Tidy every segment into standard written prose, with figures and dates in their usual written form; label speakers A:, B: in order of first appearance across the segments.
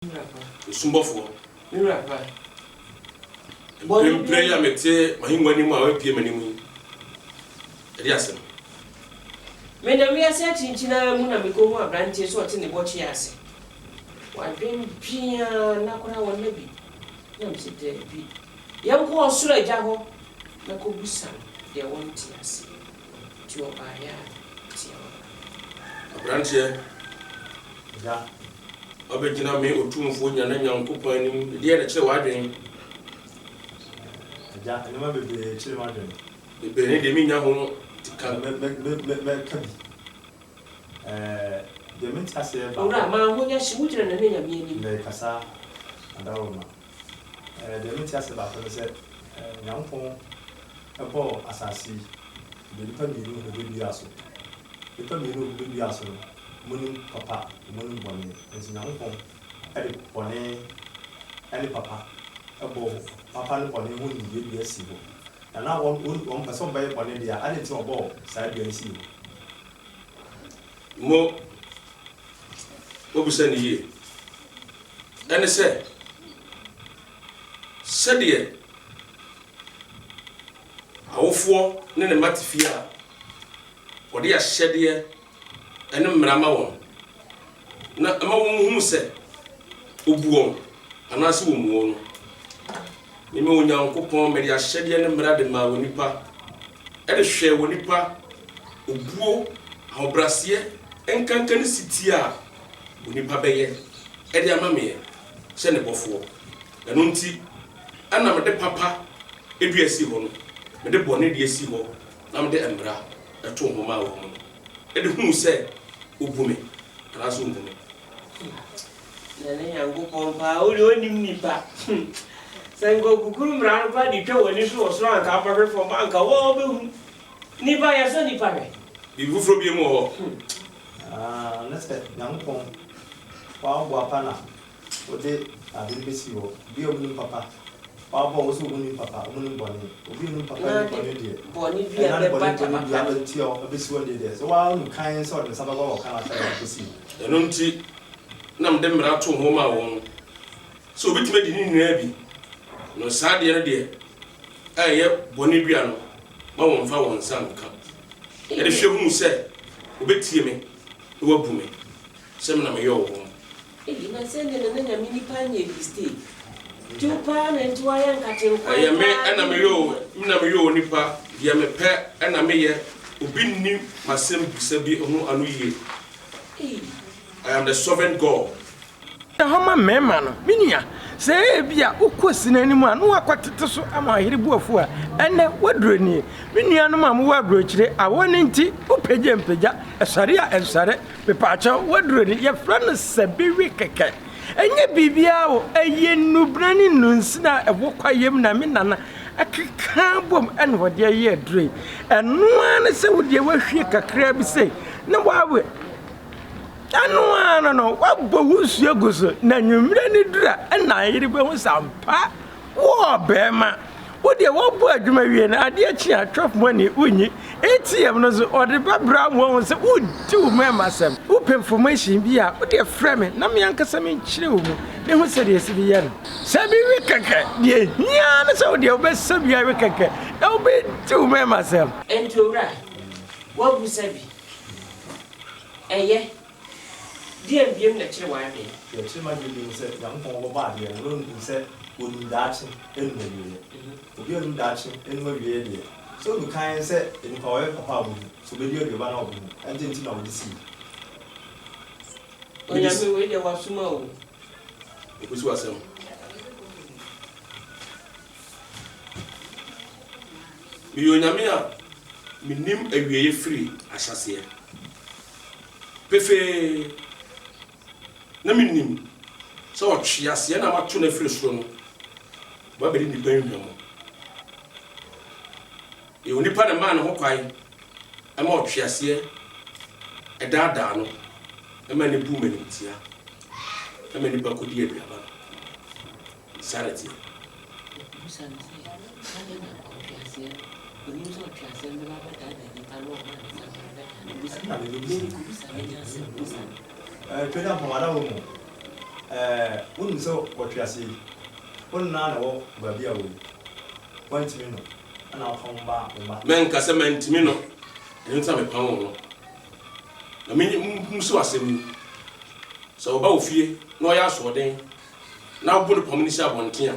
A: Osumbɔfoɔ.
B: Me wura pa. Bɔne
A: Mprempren yi a mete m'ahengua anim a wɔapue m'anim yi, ɛde asɛm.
B: Menam wiase akyinkyin ara mu na mikohuu aberanteɛ sɛ ɔte ne bɔkye ase. Wadwendwen ara nna koraa wɔnna bi. Na mese, Dabi, yɛnkɔ ɔsoro Agya hɔ na kɔbisa no deɛ wonte aseɛ. Nti ɔbaeɛ a, ɔteɛ waba.
A: Aberanteɛ,
C: Agya.
A: Woabɛgyina me Otumfoɔ Nyame Nyankopɔn anim, ɛdeɛn na ɛkyere w'adwene?
C: Agya, nneɛma bebree kyere m'adwene.
A: Bebree ne deɛ mennya ho tika.
C: Mɛ, mɛ, mɛ, mɛ, mɛka bi. Ɛɛ, deɛ mente aseɛ baako.
B: Owura, ma ahonya hye, wogyina Nana Nyame anim.
C: Merekasa adaworoma. Ɛɛ, deɛ mente aseɛ baako ne sɛ, ɛɛ, Nyankopɔn bɔɔ asase yi, ɔde nnipa mmienu na ɛbɛduaa so. Nnipa mmienu a wɔbɛduaa so no, wɔnim papa, wɔnim bɔne. Nso Nyankopɔn de bɔne ne papa bɔɔ hɔ, papa ne bɔne ho nimdeɛ dua sii hɔ. Na na wɔn, wɔn, wɔmpɛ sɛ wɔbɛyɛ bɔne deɛ a, adɛn nti na wɔbɔɔ saa dua no sii hɔ?
A: Mo, mobisa no yie. Ɛne sɛ, sɛdeɛ awofoɔ ne ne mma te fie a, wɔde ahyɛdeɛ ne mmara ma wɔn, na ɛma wɔhunu sɛ obu wɔn anaasɛ wɔmmu wɔn no. Meme Onyankopɔn, mede ahyɛdeɛ ne mmara de maa onipa, de hwɛɛ onipa obuo, ahobrɛaseɛ, nkanka ne setie a onipa bɛyɛ de ama meɛ sɛ ne bɔfoɔ. Ɛno nti na mede papa dua sii hɔ no, mede bɔne deɛ sii hɔ, na mede mmara too hɔ maa wɔn no. de huu sɛ obu me anaasɛ ommu me.
B: Nana Nyankopɔn paa wo deɛ ɔnnim nipa Sɛ nka ɔkukuru mmara no paa de twa w'ani so wɔ soro anka wobɛhwe fam anka wo wobɛhu Nipa yɛsɔ nipa hwɛ.
A: Biribi foforɔ biom wɔ hɔ?
C: Ah, ne sɛ Nyankopɔn w'aboa pa na Wode ade no besi hɔ. Obi a ɔnnim papa, wabɔ wo sɛ ɔnnim papa, ɔnnim bɔne. Obi a ɔnnim papa ne bɔne deɛ, ɛna ne bɔne bɔne dua bɛtua hɔ, ɛbɛsi hɔ deɛ deɛ, sɛ woara wonim kann sɛ ɔde ne nsa bɛba wɔ kan akyerɛ no akɔsi hɔ.
A: Ɛno nti na mede mmara too hɔ maa wɔn, sɛ wɔbɛtumi adi ne nyinaa bi, na saa adeɛ no deɛ a ɛyɛ bɔne dua no, ma wɔmmfa wɔn nsa nnka. Ɛde hwɛ hunu sɛ wɔbɛtie me na wɔabu me sɛ me na meyɛ wɔn.
B: Eii na sɛ nɛ nana nyame nipa nyɛ mistake nti wo paa na nti wayɛ nkate nkwan
A: Ɛyɛ me
B: paa
A: na meyɛ o, me na meyɛ onipa, deɛ mepɛ na meyɛ, obi nni m'asɛm bisa bi ho ano yie,
B: Eii.
A: I am the sovereign God.
D: Gyina hɔ ma mmarima no. Me nua, sɛ ebia wokɔ sini anim a na woakɔtete so ama ɔyere bo afu a, ɛnnɛ woaduru nie. Me nuanom a mowɔ aburokyire, awɔ no nti wopagya mpagya, ɛsɔre a ɛnsɔre. Mepaakyɛw, w'aduro no, yɛfrɛ no sɛbewe kɛkɛ. Ɛnyɛ biribiara o, ɛyɛ nnubena ne nnunsini a ɛwɔ kwaeɛ mu na me nana akeka abom na ɔde ayɛ aduro yi. Ɛno ara ne sɛ wo deɛ woahwie kakraa bi sei na woawe. Ɛno ara no no, woabɔ wo nsuo agu so na anwummerɛ no duru a, ɛna ayere bɛhu sɛ ampa Wo ɔbarima, wo deɛ woabɔ adwuma wie no, adeɛ kye a twɔf money wonnyi, ATM no nso ɔde bɛbrɛ wo ama woahu sɛ wodi wo mmarima asɛm. Wopɛ information bi a, wo deɛ frɛ me na me ankasa menkyerɛ wo mu na hu sɛdeɛ yɛsi de yɛ no. Sɛ bi we kɛkɛ, deɛ ɛhia ara ne sɛ wo deɛ wobɛsa bi awe kɛkɛ na wobɛdi wo mmarima asɛm.
B: Enti owura, woabusa bi. Ɛyɛ. Deɛn biom na ɛkyere w'adwene?
C: Deɛ ɛkyere m'adwene bio ne sɛ, Nyankopɔn ɔbɔbɔ adeɛ no, na ɔnim sɛ ɔnim daakye anim awieɛ. Obi a ɔnim daakye anim awieɛ deɛ, sɛ ɔnu kann sɛ nnipa ɔyɛ papa a ɔbɛwu, sɛ ɔbɛdi aduaba no a ɔbɛwu, ɛnde nti na ɔde sii.
B: Onyame wei deɛ wasoma o.
A: Ɔkɔsi w'asɛm. Meyɛ Onyame a menim awieɛ firi ahyɛaseɛ. Pefee, na minim sɛ ɔtweaseɛ no a mato no afiri soro no ba bɛdi nnipa nhwammɔ. Ɛyɛ onipa na ɛmaa ne ho kwan ma ɔtweaseɛ daadaa no ma ne buu m'animtia ma nnipa kɔdi aduaba no. Saa na ɛteɛ.
B: Bisa no sɛ, Adɛn na ɔtweaseɛ no, onim sɛ ɔtweaseɛ no bɛba abɛdaadaa nnipa na ɔmaa ne nsa kwan bɛkaa no? Bisa no. Mary kɔbisa no, nya asɛm bisa no.
C: Twɛ dɛ mpɔmada wɔ mu. Ɛɛ, wonim sɛ ɔtweaseɛ yi, wo nna na ɛwɔ baabi a ɔwɔ yi, woantumi no, ɛna wopam wo ba wo mma.
A: Mɛnka sɛ mantumi no, ɛno nti na mepamoo no. Na memmisa wo asɛm yi, sɛ ɔba wo fie na ɔyɛ asoɔden na wobu no pam no si abɔnten a,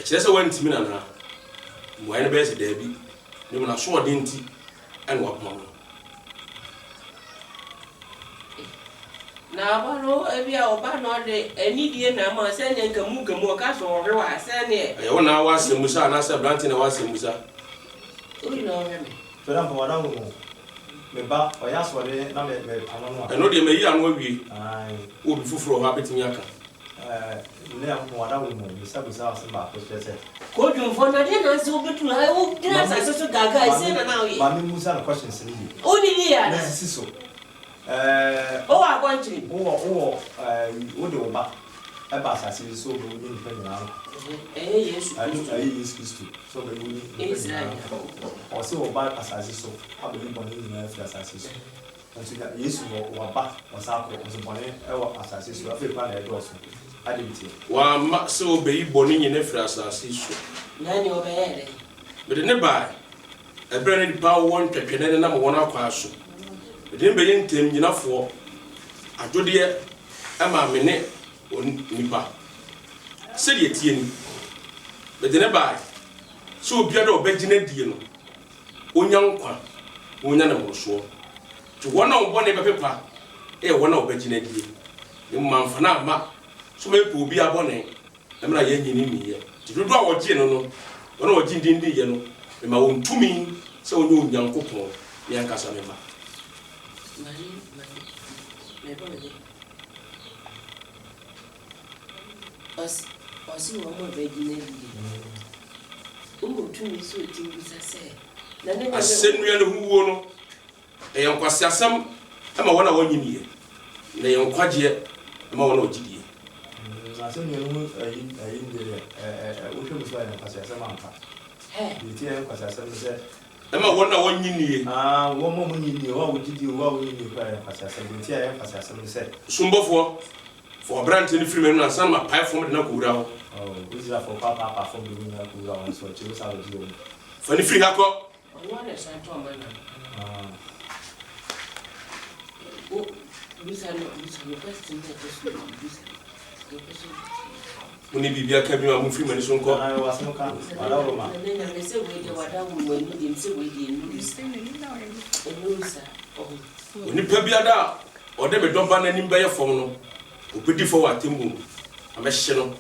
A: ɛkyerɛ sɛ woantumi no anaa? Mmuaeɛ no bɛyɛ sɛ daabi, na mmom n'asoɔden nti na wapam no.
B: Na ɔba no, ebia ɔba no ɔde anidie na ama sɛdeɛ nka mu nka mu ɔka sɛ ɔhwe wa sɛdeɛ.
A: Ɛyɛ wo na wɔ asɛmmusa anaasɛ aberante na ɛwɔ asɛmmusa?
B: Wo na ɔhwɛ me.
C: Twɛdɛ mpa wada wo mu. Me ba, ɔyɛ asoɔden na me mepamo no a.
A: Ɛno deɛ mayi ano awie.
C: Ae.
A: Wɔ obi foforɔ hɔ a bɛtumi aka.
C: Ɛɛ, ne Nyankopɔn wada wo mu. Bisa bisa wo asɛm baako kyerɛ sɛ.
B: Kodwomfoɔ, na deɛ na asɛ wobɛduru ha, wogyina asase so gaagaa, sei na na woyɛ.
C: Ma me mmusa no questions no yie.
B: Wonni yie anaa?
C: Na sisi so. Ɛɛ.
B: Wowɔ akwankyerɛ bi?
C: Wowɔ, wowɔ, ɛɛ, wode wo ba ɛba asase yi so sɛ ɔbɛwu ne nnipa nyinaa nkwa.
B: Ɛyɛ Yesu Kristo.
C: Ɛyɛ Yesu Kristo sɛ ɔbɛwu ne nnipa nyinaa nkwa. Ɔse ɔba asase so abɛyi bɔne nyinaa afiri asase so. Nso nya Yesu wɔ waba ɔsan kɔ nso bɔne wɔ asase so afei koraa na ɛdɔɔso adɛn ntia?
A: Wamma sɛ ɔbɛyi bɔne nyina afiri asase so.
B: Na ɛnneɛ ɔbɛyɛɛ dɛn?
A: Mede no bae ɛberɛ a na nnipa wowɔ ntwɛtwɛnɛ nenam wɔn akwan so. Mede no bɛyɛ ntamgyinafoɔ, adwodeɛ maa me ne nnipa. Sɛdeɛ ɛteɛ ni, mede no bae sɛ obiara a ɔbɛgye no adie no, ɔnya nkwa na ɔnya no mmorosoɔ. Nti wɔn a wɔn bɔne bɛpepa yɛ wɔn a wɔbɛgye no adie. Na mmom mamfa no amma sɛ ɔmmɛpepa obiara bɔne, na mena yɛnnye no nniiɛ. Nti dodoɔ a wɔgyee no no, wɔn a wɔgye no diiɛ no, mema wɔn tumi sɛ wɔnyɛ Onyankopɔn, me ankasa me mma.
B: Ɔse ɔse wɔn a bɛgyina yie. Wowɔ tumi sɛ otumi bisa sɛ, na ne nyame.
A: Asɛnnua no ho wuo no, ɛyɛ nkwaseasɛm ma wɔn a wɔnnye nniɛ, na ɛyɛ nkwagyeɛ ma wɔn a wɔgye die.
C: Asɛnnua no ho ayi ayi deɛ deɛ ɛ ɛ wohwɛ mu so a ɛyɛ nkwaseasɛm ampa. Deɛ ɛti ɛyɛ nkwaseasɛm ne sɛ.
A: Ɛma wɔn a wɔnnye nnie.
C: Ah, wɔn a wɔnnye nnie, wɔn a wɔgye die o, wɔn a wɔnnye nnie koraa ɛyɛ nkwaseasɛm. Deɛ ɛti a ɛyɛ nkwaseasɛm ne sɛ.
A: Sombɔfoɔ, Fa w'aberanteɛ no firi m'anim ansa na mapae fam de no akɔwura hɔ.
C: Oh, Israelfoɔ paapaapaa fam de wɔn nyinaa kɔwura hɔ nso, akyire wosan bɛgye wɔn.
A: Fa no firi ha kɔ.
B: Ɔno ara na ɛsan tɔɔ mana no anaa? Wo bisa no bisa no question na ɛtɔ so mmienu bisa no deɛ ɔpɛ sɛ ɔbisa.
A: Mo ne biribi aka bio a, momfiri m'ani so nkɔ.
C: Nana yɛwɔ asɛm ka, wadaworo ma.
B: Nana nyame sɛ wei deɛ wadaworo ma ɛnu deɛ sɛ wei deɛ ɛnuru saa ɛnuru saa ɔho.
A: Onipa biara a Ɔde me dɔba no anim bɛyɛ fam no, obedi fɔ wɔ atemmu mu, na mɛhye no.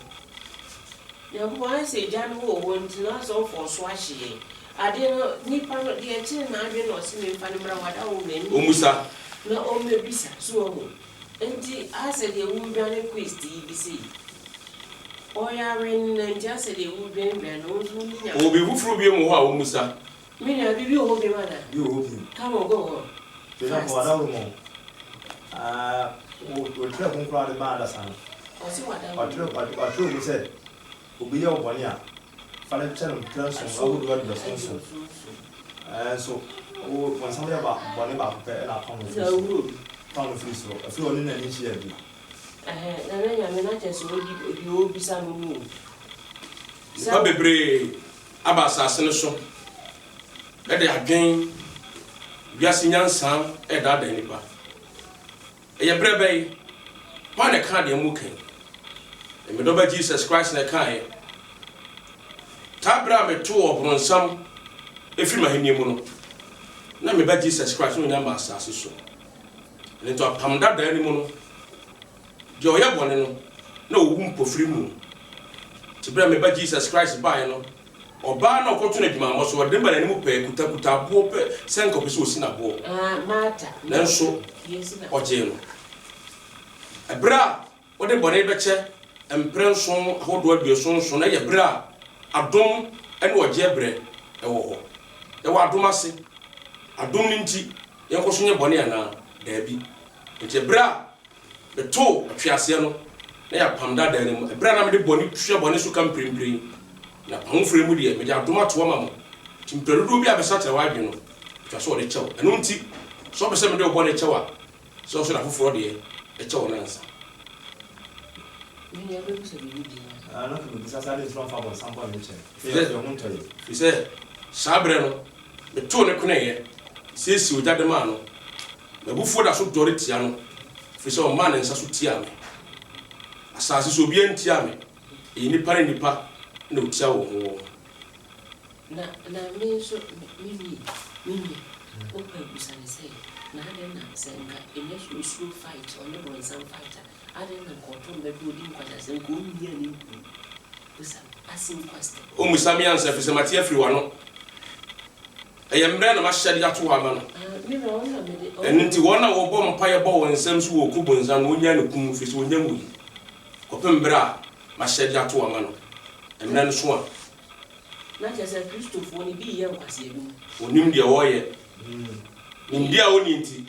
B: Nyankopɔn ayɛ sɛ gya no wɔ hɔ nti na asɛ ɔfɔɔ so ahye yɛn. Adeɛ no, nipa no, deɛ ɛkyere n'adwene na ɔse memfa no mmra wada wo m'anim.
A: Ɔmmisa.
B: Na ɔmmɛbisa. So wahu? Nti asɛ deɛ woredwane quest yi bi sei. Ɔyɛ awenna nti asɛ deɛ woredwane dwane no, wo nso wone Nyankopɔn.
A: Ɔwɔ biribi foforɔ bio wɔ hɔ a ɔmmisa.
B: Me nua, biribi wɔ hɔ bio anaa?
C: Bi wɔ hɔ bio.
B: Come on, go on.
C: Fast. Fast. Wadaworo mu. Ah, wɔtwerɛ kronkron ade maa adasa no.
B: Ɔse wadaworo.
C: Ɔtwerɛ ɔtwerɛ mu sɛ obi yɛ wo bɔne a, fa no kyɛ no mprɛ nson ahodoɔ aduɔson nson. Ɛnso wo bɔnsam yɛ ba bɔne baako pɛ ɛna apam no firi soro. Pam no firi soro. Afei ɔne n'ani nhyia bio.
B: Ɛhɛn, Nana Nyame na kyerɛ sɛ ɔdi deɛ ɔrebisa no no o.
A: Nnipa bebree aba asase no so de adwen wiase nyansa redaadaa nnipa. Ɛyɛ berɛ bɛn? Hwan na ɛkaa deɛ moreka yi? Ɛyɛ me dɔba Jesus Christ na ɛkaeɛ. Taa berɛ a metoo ɔbronsam firi m'ahennie mu no, na me ba Jesus Christ na ɔnya mmaa asase so. Ɛno nti apam dadaa no mu no, Deɛ ɔyɛ bɔne no, na ɔwu mpofiri mu. Nti berɛ a me Ba Jesus Christ baeɛ no, ɔbaa na ɔkɔto no adwumammɔ so, ɔde no ba n'anim pɛɛ, kutakuta aboɔ pɛ sɛ nka ɔpɛ sɛ ɔsi no aboɔ. Nanso ɔgyee no. Ɛberɛ a wode bɔne bɛkyɛ mprɛ nson ahodoɔ aduoson nson no yɛ berɛ a adom ne ɔgyeɛ berɛ wɔ hɔ. Yɛwɔ adom ase. Adom no nti yɛnkɔ so nyɛ bɔne anaa? Daabi. Nti ɛberɛ a Metoo ɔtweaseɛ no na yɛapam daadaa no mu, ɛberɛ a na mede bɔne tua bɔne so ka mprempren, na apam foforɔ yi mu deɛ, mede adom ato ama mo. Nti mprɛ dodoɔ bi a bɛsakyera w'adwene no, ɛtwa sɛ wɔde kyɛ wo. Ɛno nti, sɛ wopɛ sɛ mede wo bɔne kyɛ wo a, sɛ wo nso de afoforɔ deɛ kyɛ wɔn ansa.
B: Me nua bɛbisa biribi bio a.
C: Ah, na nka mebisa sɛ adɛn nti na ɔmfa abɔnsam bɔne nkyɛ no, na yɛn ho ntɔ yɛn.
A: Ɛfiri sɛ saa berɛ no, metoo ne koneeɛ, siesiee ogya de maa no. M'abufuo da so dɔre tia no, ɛfiri sɛ ɔmaa ne nsa so tiaa me. Asase so obiara ntiaa me, ɛyɛ nnipa ne nnipa na wɔtia wɔn ho wɔn ho.
B: Na na me nso me me nua me nua wopɛ bisa no sɛ na adɛn na sɛ nka ɛnyɛ sɛ osuro fight ɔne bonsam fight a adɛn na nka ɔtɔ mma bi ɔdi nkwaseasɛm nka ɔnni a ne nkunu bisa no asking question.
A: Wommisa me ansa, ɛfiri sɛ mate afiri w'ano. Ɛyɛ mmerɛ na mahyɛ de ato hɔ ama no. Ɛno nti wɔn a wɔbɔ mpaeɛ bɔ wɔn nsam so wɔ ɔku bonsam no, wɔnnya no kum, ɛfiri sɛ ɔnnya nwui, kɔpem berɛ a mahyɛ de ato ama no. Mmerɛ no so a.
B: Na kyerɛ sɛ Kristofoɔ no bi reyɛ nkwaseadwuma.
A: Wɔnnim deɛ wɔreyɛ. Nimdeɛ a wɔnni nti,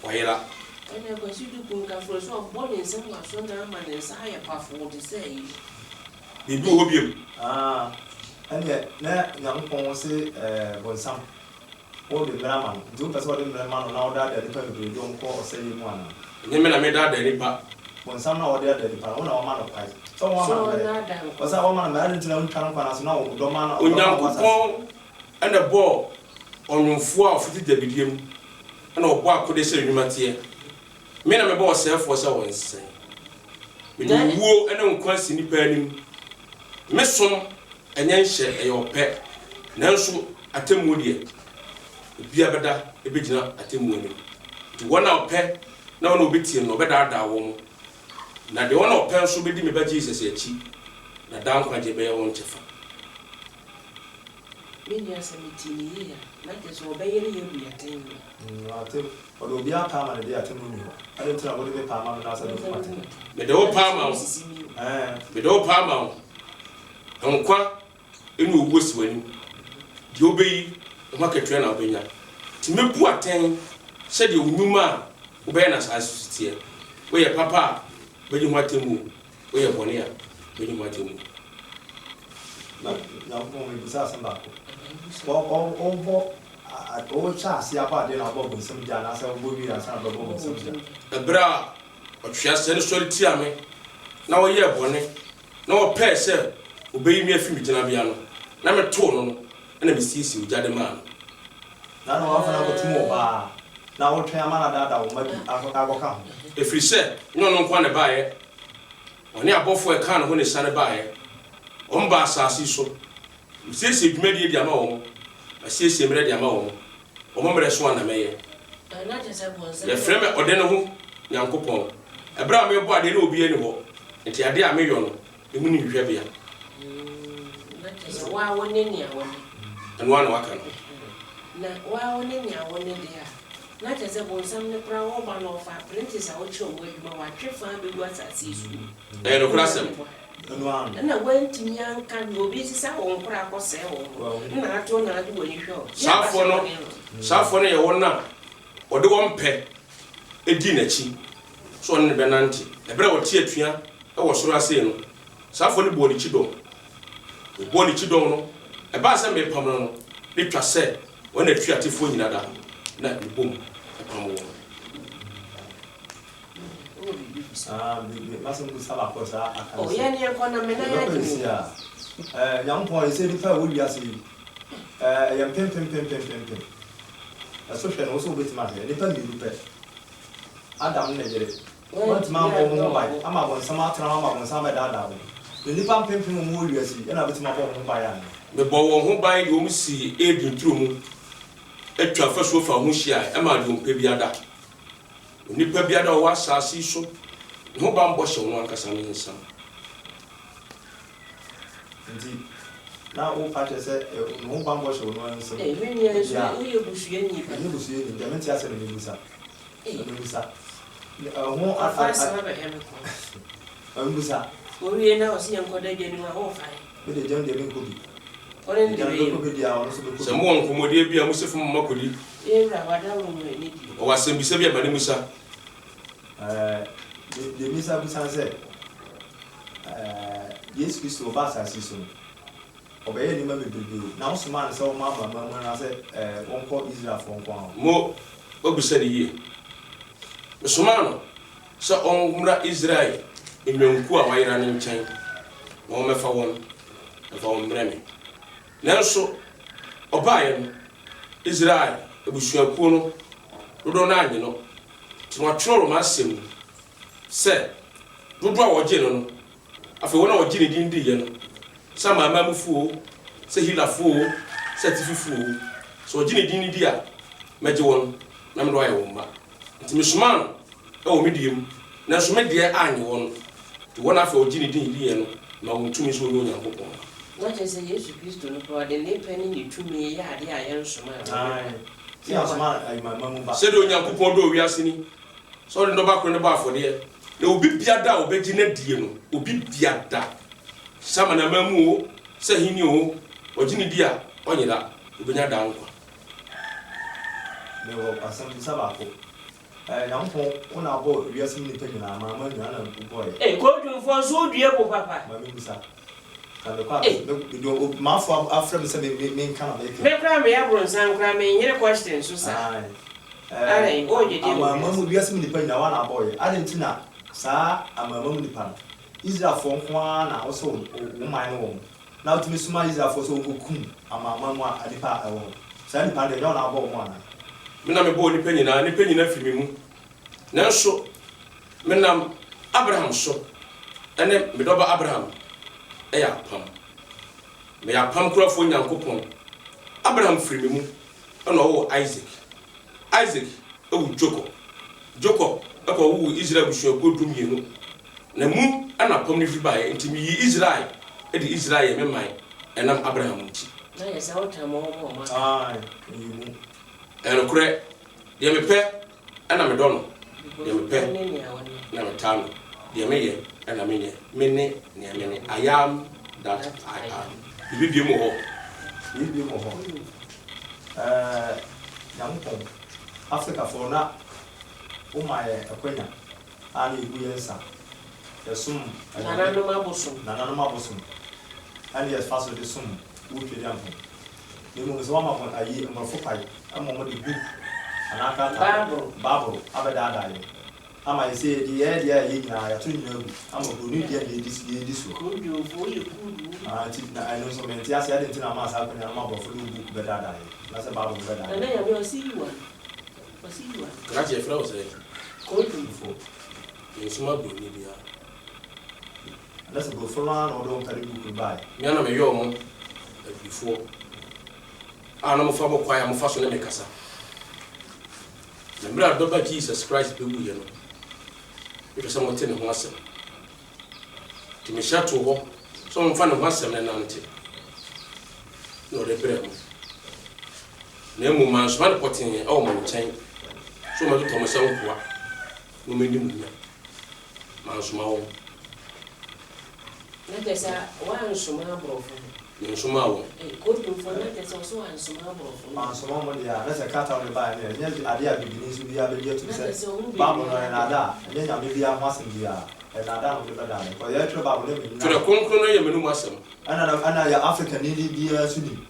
A: wɔayera.
B: Ɛnna Kwasi Duku Nkafro nso ɔbɔ ne nsam wɔ asɔrdan ama ne nsa ayɛ pafoo te sɛ ayi.
A: Biribi wɔ hɔ biom?
C: Ah, ɛnneɛ na Nyankopɔn se eh, bonsam, wode mmerɛ ama no, nti wopɛ sɛ wode mmerɛ ma no na wodaadaa nnipa bebree de wɔn kɔ ɔsɛeɛ mu anaa?
A: Ɛnyɛ me na medaadaa nnipa.
C: Bonsam no a ɔdaadaa nnipa no, wo na wama no kwan sɛ woama no mmerɛ. Ɔsɛ woama no mmerɛ, adɛn nti na wontwa no nkwa no ase na wo dɔm ano, ɔdɔm a wɔwɔ asase.
A: Onyankopɔn na ɛbɔɔ ɔnwomfoɔ a ɔfiti dabidie mu, ɛna ɔbɔɔ akodeɛ sɛ ne nnwuma teɛ. Me na mebɔ ɔsɛefoɔ sɛ ɔnsɛe. Mede owuo ne nkwa si nnipa anim. Me som nyɛ nhyɛ, ɛyɛ ɔpɛ. Nanso atemmuo deɛ, obiara bɛda bɛgyina atemmuo anim. Nti wɔn a ɔpɛ na wɔn a wɔbɛtie no no, ɔbɛdaadaa wɔn. Na deɛ wɔn a ɔpɛ nso bɛdi me ba Jesus akyi, na daa nkwagyeɛ bɛyɛ wɔn kyɛfa.
B: Me nua sɛ me te no yie a na kyerɛ sɛ ɔbɛyere yɛ abu atɛn no.
C: Ate, ɔde obiara paa ma no deɛ atemmu nni hɔ. Adɛn nti na wode me paa ma me na wosɛ mebu m'atɛn?
A: Mede wo paa ma wo, mede wo paa ma wo. Nkwa ne owuo si w'anim, deɛ wobɛyi ho akatua na wobɛnya. Nti mɛbu atɛn sɛdeɛ wo nnwuma a wobɛyɛ no asaase so teɛ. Woyɛ papa a, wobɛgye ho atemmuo. Woyɛ bɔne a, wobɛnya mu atemmuo.
C: Na Nyankopɔn mebisa asɛm baako. Wobɔ wohyɛ aseɛ abɔ adeɛ na wobɔ bonsam gya anaasɛ wobɔ wie ansa na wobɛbɔ bonsam gya?
A: Ɛberɛ a ɔtweaseɛ no sɔre tiaa me na ɔyɛɛ bɔne na ɔpɛɛ sɛ ɔbɛyi me afiri me gyinabea no, na metoo no no, ɛnna mesiesiee ogya de maa no.
C: Na na wɔafa no akɔtum ɔbaa, na wotwɛn ama no adaadaa wo mma bi akɔka ho.
A: Ɛfiri sɛ, nyɛ ɔno nko ara na ɛbaeɛ, ɔne abɔfoɔ a ɛkaa ne ho na ɛsiane baeɛ. Wɔbaa asase yi so. Mesiesie dwumadie de ama wɔn, masiesie mmerɛ de ama wɔn, wɔn mmerɛ so a na mɛyɛ. Yɛfrɛ me ɔde ne ho Nyankopɔn. Ɛberɛ a merebɔ adeɛ na obiara nni hɔ, enti adeɛ a meyɔ no, Emu ne nhwehwɛbea.
B: Na kyerɛ sɛ wo ara wo ne nea wo ne.
A: Ɛno ara na waka no.
B: Na wo ara wo ne nea wo ne deɛ a, na kyerɛ sɛ bonsam no koraa ɔreba no ɔfa apprentice a wokyerɛ wɔn adwuma, watwe fã abɛgu asase yi so.
A: Ɛyɛ nokorɛ asɛm.
C: Ɛno ara no.
B: Ɛna woantumi anka hwee, obi sesa wo nkora akɔsɛe wo ho, ɛna ato na ade w'ani hwɛ wo.
A: Saa afoɔ no, saa afoɔ no yɛ wɔn a wɔde wɔn pɛ dii n'akyi sɛ ɔne no bɛnante. Ɛberɛ a ɔte atua wɔ soro ase no, saa afoɔ no bɔɔ ne kyidɔm. Wɔbɔɔ ne kyidɔm no, ɛbaa sɛ merepam no no, ne twa sɛ wɔn atuatefoɔ nyina da na mebom pam wɔn.
C: Nyankopɔn yɛ sɛ nipa a ɛwɔ wiase yi ɛyɛ mpempempempempempem ɛso hwɛ no wo sɛ wobɛtumi ahwɛ nnipa mmienu pɛ Adam ne ne yere wɔantumi ammɔ wɔn ho ban ama abɔnsam atena hɔ ama abɔnsam abɛdaadaa wɔn na nnipa mpempem a wɔwɔ wiase yi ɛna wobɛtumi abɔ wɔn ho ban anaa?
A: Mebɔɔ wɔn ho ban de wɔn sii Eden turo mu, twaa fasuo faa ho hyiae, ɛmaa deɛ ɔmpɛ biara da. Onipa biara a ɔwɔ asaase yi so, ne ho bammɔ hyɛ ɔno ankasa ne nsam.
C: Nti, na wopa kyerɛ sɛ ne ho bammɔ hyɛ ɔno ara nsam?
B: Ei, me nua nso, woyɛ busuani pa.
C: Menyɛ busuani, deɛ mente aseɛ na mebisa. Mebisa. Ɛho
B: Ɔfa asɛm abɛhwɛ me kɔn.
C: Mebisa.
B: Owie na ɔse yɛnkɔda dwa no mu a, womfa ɛ?
C: Me deɛ gya no deɛ menkɔ bi.
B: Ɔne no de bɛyɛ o.
A: Sɛ mowɔ nkɔmmɔdie bi a, mose fam ma makɔdi. Ɔwɔ asɛmbisa bi a, ma no mmisa.
C: Deɛ misa bisa ne sɛ, Yesu Kristo ɔbaa asase yi so no, ɔbɛyɛɛ nneɛma bebrebe, na wosomaa no sɛ ɔmma amanaman mu anaasɛ wɔnkɔ Israelfoɔ nko ara hɔ?
A: Mo, woabisa no yie. Mesomaa no sɛ ɔmmra Israel. nnwankuo a wɔayera no nkyɛn na wɔmmɛfa wɔn mfa wɔn mmrɛ me. Nanso ɔbaeɛ no, Israel abusuakuo no dodoɔ no ara annye no. Nti na wɔatwerɛ wɔ m'asɛm mu sɛ, Dodoɔ a wɔgyee no no, afei wɔn a wɔgyee ne din diiɛ no, sɛ amanamanmufoɔ oo, sɛ Helafoɔ oo, sɛ atififoɔ oo, sɛ wɔgye ne din no di a, mɛgye wɔn na mede wɔn ayɛ wɔn mma. Enti mesomaa no wɔ me deɛ mu, nanso me deɛ annye wɔn. Enti wɔn a afei wɔgye ne din diiɛ no, mema wɔn tumi sɛ wɔnyɛ Onyankopɔn mma.
B: Na kyerɛ sɛ Yesu Kristo no koraa, ɔde ne pɛ ne ne tumi yɛ adeɛ a yɛnsomaa no.
C: Aane, sɛ yɛansoma amanaman mu ba.
A: Sɛdeɛ Onyankopɔn dɔɔ wiase ni, sɛ ɔde ne Dɔba koro no bɔɔ afɔdeɛ, na obi biada a ɔbɛgye no adie no, obi biada, sɛ amanaman mu oo, sɛ ahennie oo, ɔgye no di a, ɔnyera, ɔbɛnya daa nkwa.
C: Mewɔ asɛmbisa baako. Ɛɛ Nyankopɔn, wo na wobɔɔ wiase mu nnipa nyinaa, amanaman nyinaa na wobɔeɛ.
B: Ei Kodwomfoɔ nso wo dua bu papa.
C: Ma memmisa. Ka mekɔ a,
B: Ei.
C: me, me, deɛ m'afoa afrɛ me sɛ me, me, menka na meka.
B: Me koraa meyɛ abronsan koraa menyere question so saa.
C: Ae.
B: Adɛn,
C: Ɛɛ,
B: wogye deɛ wɔ
C: amanaman
B: wiase?
C: mu, wiase mu nnipa nyinaa, woa na wobɔeɛ. Adɛn nti na saa amanaman mu nnipa no, Israelfoɔ nko ara na wosɛ wo, wo man no wɔn? Na wotumi soma Israelfoɔ sɛ wɔnkɔkum amanaman mu nnipa a ɛwɔ hɔ. Saa nnipa no deɛ, ɛnyɛ wo na wobɔɔ wɔn anaa?
A: Me na mebɔɔ nnipa nyinaa, nnipa nyinaa firi me mu. Nanso menam Abraham so ne me dɔba Abraham yɛ apam. Meyɛ apam kurafoɔ Nyankopɔn. Abraham firi me mu na ɔwoo Isak. Isak woo Jakob. Jakob kɔwoo Israel abusuakuo dumienu. Na mu na apam no firi baeɛ, enti meyii Israel de Israel yɛɛ me man ɛnam Abraham nti.
B: Na yɛ sɛ wotan ma wɔn a wɔaka.
C: Aane, meyi mu.
A: Ɛyɛ nokorɛ, deɛ mepɛ na medɔ no, deɛ mepɛ na metaa no, deɛ meyɛ na menyɛ, mene nea mene, I am that I am. Biribi biom wɔ hɔ?
C: Biribi biom wɔ hɔ. Ɛɛ, Nyankopɔn, Afrikafoɔ na woma yɛn akwanya a na yɛgu yɛn nsa, yɛsom anyame,
B: Nananom abosom.
C: Nananom abosom, ɛne yɛfa so de som wo Twedeampɔn. Na mmom sɛ woama wɔn ayi mmorɔfo kwae ma wɔde book anaa krataa,
B: Bible.
C: Bible, abɛdaadaa yɛn ama yɛ sɛ yɛde yɛn deɛ a ɛyɛ nyinaa yɛato ne nyinaa agu ama buroni deɛ na yɛdi yɛdi soɔ.
B: Kurodwomfo, woyɛ kuuduu.
C: Ah, nti na ɛno nso mente aseɛ adɛn nti na ama saa akwanya no ma aborɔfo de wo book bɛdaadaa yɛn anaasɛ Bible no bɛdaadaa
B: Nana
C: yɛn.
B: Nyame ɔse yi wa. Ɔse yi wa.
A: Krakye yɛfrɛ wo sɛn?
B: Kurodwomfo.
A: Mensoma buroni biara.
C: Ana sɛ brofo no ara na ɔde wɔn kari book no baeɛ?
A: Me ara na meyɔɔ mo adiyifoɔ a na mofa mo kwan a mofa so ne me kasa. Na mmerɛ a dɔba Jesus Christ bɛwuiɛ no, mehwɛ sɛ mote ne ho asɛm. Nti mehyɛ too hɔ sɛ momfa ne ho asɛm no nante, na ɔde brɛɛ mo. Na mmom mansoma no pɔtee wɔ mo nkyɛn sɛ wɔmmɛtotɔ mo sɛ nkoa na wɔmmɛdi mo nya. Mansoma wɔn.
B: Na kyerɛ sɛ woansoma aborɔfo no.
A: Mensomaa wɔn.
B: Ei, Kodwomfoɔ, na kyerɛ sɛ wo so woansoma aborɔfo no.
C: Mansoma wɔn deɛ a, na sɛ krataa a wɔde baeɛ no ɛ, ɛnyɛ adeɛ a bibini nso biara bɛgye atum
B: Na
C: sɛ
B: kyerɛ sɛ wɔn
C: Bible no
B: baabiara
C: ɛyɛ nnaadaa, ɛnyɛ Nyame biara ho asɛm biara, ɛyɛ nnaadaa na wɔde bɛdaa no, because yɛretwerɛ Bible no ɛmɛ
A: Twerɛ
C: nyinaa.
A: Kronkron no yɛ m'anom asɛm.
C: Ɛna na ɛna yɛ Afrikani ni biara nso nim.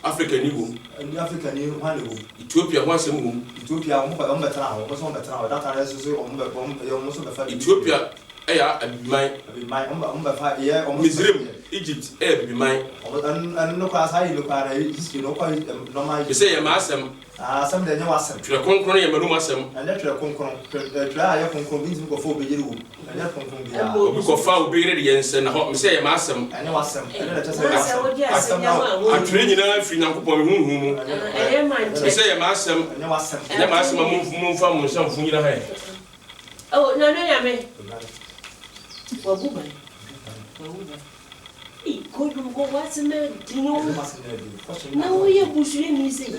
A: Afrikani wom.
C: Ɛne Afrikani hwan na ɛwom?
A: Ethiopia ho asɛm wom.
C: Ethiopia wɔn kɔ wɔn bɛtena hɔ, wɔn nso wɔn bɛtena hɔ, that time nso so wɔn bɛ wɔn wɔn nso bɛfa biribi.
A: Ethiopia yɛ Abibiman.
C: Abibiman, wɔn bɛ wɔn bɛfa yɛ wɔn nso.
A: Misrim, Egypt yɛ Abibiman.
C: Wɔn ɛno ɛno no koraa saa yi no koraa na history no wokɔ normal history.
A: Mese yɛ m'asɛm.
C: Ah asɛm deɛ ɛnyɛ w'asɛm.
A: Twerɛ kronkron no yɛ m'anum asɛm.
C: Ɛnyɛ twerɛ kronkron. Twerɛ a ɛyɛ kronkron obi ntumi kɔfa obi yere wom. Ɛnyɛ kronkron biara.
A: Obi kɔfa obi yere de yɛ nsɛ na hɔ. Mese ɛyɛ m'asɛm.
C: Ɛnyɛ w'asɛm. Ɛno na ɛkyerɛ sɛ ɛyɛ w'asɛm. Asɛm na.
A: Atwerɛ nyinaa firi Nyankopɔn me honhom mu. Mese ɛyɛ m'asɛm.
C: Ɛnyɛ w'asɛm.
A: Ɛnyɛ m'asɛm a momfa mo nsa mfu nyina ha ɛ.
B: Oh, Nana Nyame. Wabu ban. Wabu ban. Ei, Kojo kɔ w'asɛm ɛden o. Na woyɛ busuani sei.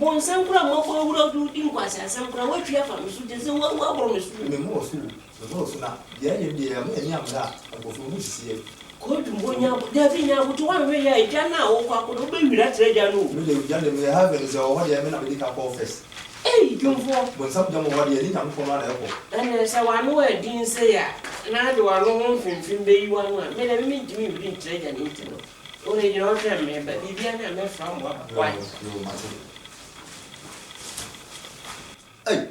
B: Bonsam koraa mmɔbɔ awura wode wodi nkwaseasɛm koraa woatwi afa me so kyerɛ sɛ woaboro me so o.
C: Memmɔɔ so o, memmɔɔ so na deɛ ɛyɛ no deɛ ɛma ani ammere a nkurɔfoɔ hu sisiɛ.
B: Kojo mpo nya dabi nya aboto woanhwɛ yie a egya no a wokɔ akɔ no wobɛwira akyerɛ agya no o.
C: Me deɛ gya deɛ meyɛ heaven sɛ ɔwɔ hɔ deɛ me na medi kan kɔ hɔ first.
B: Ei dwomfoɔ.
C: Bonsam gya mu hɔ deɛ ɛne Nyankopɔn no ara na ɛkɔ.
B: Ɛnneɛ sɛ w'ano ɛden sei a na ade w'ano ho mfemfem bɛyi w'ano a me deɛ me mentumi nhwiri nkyerɛ agya no nti no wo deɛ gyina hɔ hwɛ me ba biribiara ne a mɛfra mo aba wai.
C: Yoo yoo mate. Ei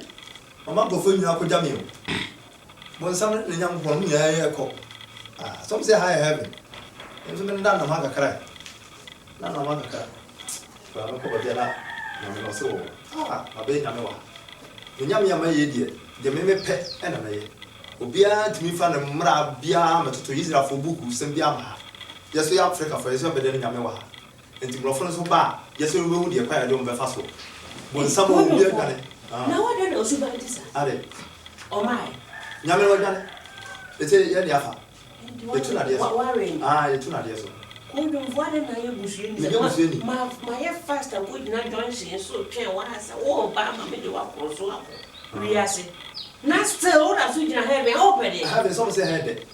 C: mama nkurɔfoɔ nyinaa kɔgya me o. Bonsam ne ne Nyankopɔn, mo nyinaa yɛ kɔ. Ah, some say ha yɛ heaven. Nso me nda nam ha kakra. Na nam ha kakra. Bra mɛkɔ baabi a na Nyame no ɔse wɔ hɔ. Ah, mabɛyɛ Nyame wɔ ha. Me Nyame a mayɛ deɛ, deɛ me mepɛ na mɛyɛ. Obiara ntumi mfa ne mmara biara mmɛtoto Israelfoɔ buuku sɛm biara mma ha. Yɛ so yɛ Afrikafoɔ, yɛ so yɛbɛdane Nyame wɔ ha. Enti mmorɔfo no nso ba a, yɛ sɛ wobehu deɛ kwan a yɛde wɔn bɛfa soɔ. Bonsam o, obi adwane.
B: Ah. Na wadɛn na osuban te saa?
C: Ade.
B: Ɔmae.
C: Nyame no wadwane. Ete yɛ ne afa. Yɛtu nadeɛ so.
B: Waware ni.
C: Ah, yɛtu nadeɛ so.
B: Kodwomfo adɛn na ayɛ busuani
C: sɛ? Menyɛ busuani.
B: Ma mayɛ fast akɔgyina junction so twɛn wo ara sɛ woreba ama mede wo akoro so akɔ wiase. Na still wo da so gyina heaven a wopɛ deɛ.
C: Heaven sɛ ɔmo sɛ hɛ dɛ.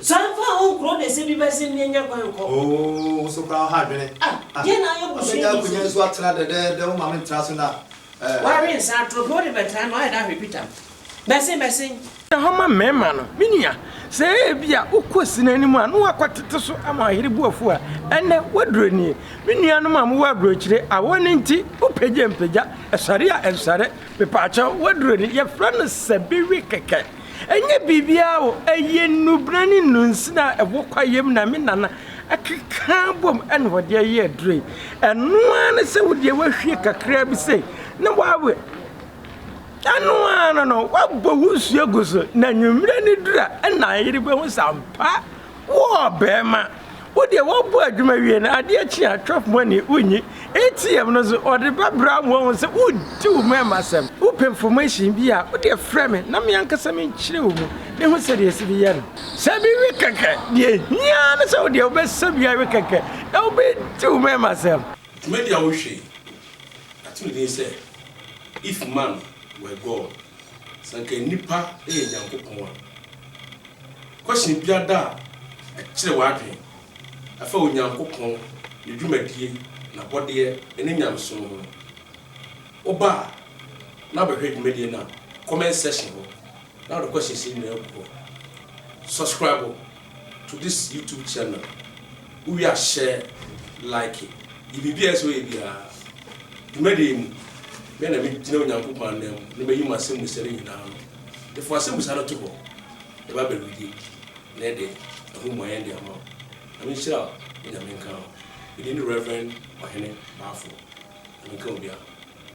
B: San fa wo nkuro de sɛ bi bɛ se mi nya kwan nkɔ.
C: Oo wo so koraa wo ha adwene.
B: Ah deɛ na ayɛ busua
C: ni sei. Wabɛnya akonya nso atena dɛdɛɛdɛ wo maame ntra so na eh.
B: Wawe nsa atoro pɛ wode bɛtra no ayɛ dɛ ahwe Peter bɛsen bɛsen.
D: Gyina hɔ ma mmarima no, me nua. Sɛ ebia wokɔ sini anim a na woakɔtete so ama ɔhene bo afuw a, ɛnnɛ woaduru nie. Me nuanom a mowɔ aburokyire, awɔ no nti wopagya mpagya, ɛsɔre a ɛnsɔre. Mepaakyɛw, w'aduro no, yɛfrɛ no sɛbewe kɛkɛ. Ɛnyɛ biribiara o, ɛyɛ nnubena ne nnunsini a ɛwɔ kwaeɛ mu na me nana akeka abom na ɔde ayɛ aduro yi. Ɛno ara ne sɛ wo deɛ woahwie kakraa bi sei na woawe. Ɛno ara no no, woabɔ wo nsuo agu so na anwummerɛ no duru a, ɛna yere bɛhu sɛ ampa Wo ɔbarima, wo deɛ wɔbɔ adwuma wie no, adeɛ kye a chop money wonyi. ATM no nso wɔde bɛbrɛ wo ama woahu sɛ wodi wo mmarima asɛm. Wopɛ information bi a, wo deɛ frɛ me na me ankasa menkyerɛ wo mu na hu sɛdeɛ yɛsi de yɛ no. Sɛ bi we kɛkɛ, deɛ ɛhia ara ne sɛ wo deɛ wobɛsa bi awe kɛkɛ na wobɛdi wo mmarima asɛm.
A: Dwumadi a wohwɛ yi, yɛato no din sɛ If Man Were God, Sɛ anka nnipa yɛ Nyankopɔn a. Question biada a ɛkyere w'adwene ɛfa Onyankopɔn, Ne dwumadie, N'abɔdeɛ ne Nyamesom ho no, woba a na wobɛhwɛ dwumadie no a, comment section hɔ na wode questions no nyinaa agu hɔ. Subscribe to this YouTube channel, wowie a share, like, yɛ biribiara a ɛsɛ sɛ woyɛ biara. Dwumadie yi mu, me na megyina Onyankopɔn ananmu na mayi mo asɛmmisa no nyinaa ano. Nti fa w'asɛmmisa no to hɔ. Yɛba abɛredi na yɛde ɛho mmuaeɛ de ama wo. Nyame nhyira wo ne Nyame nka wo. Me din ne Rev. Ɔhene Baffour. Nyame nka obiara ho.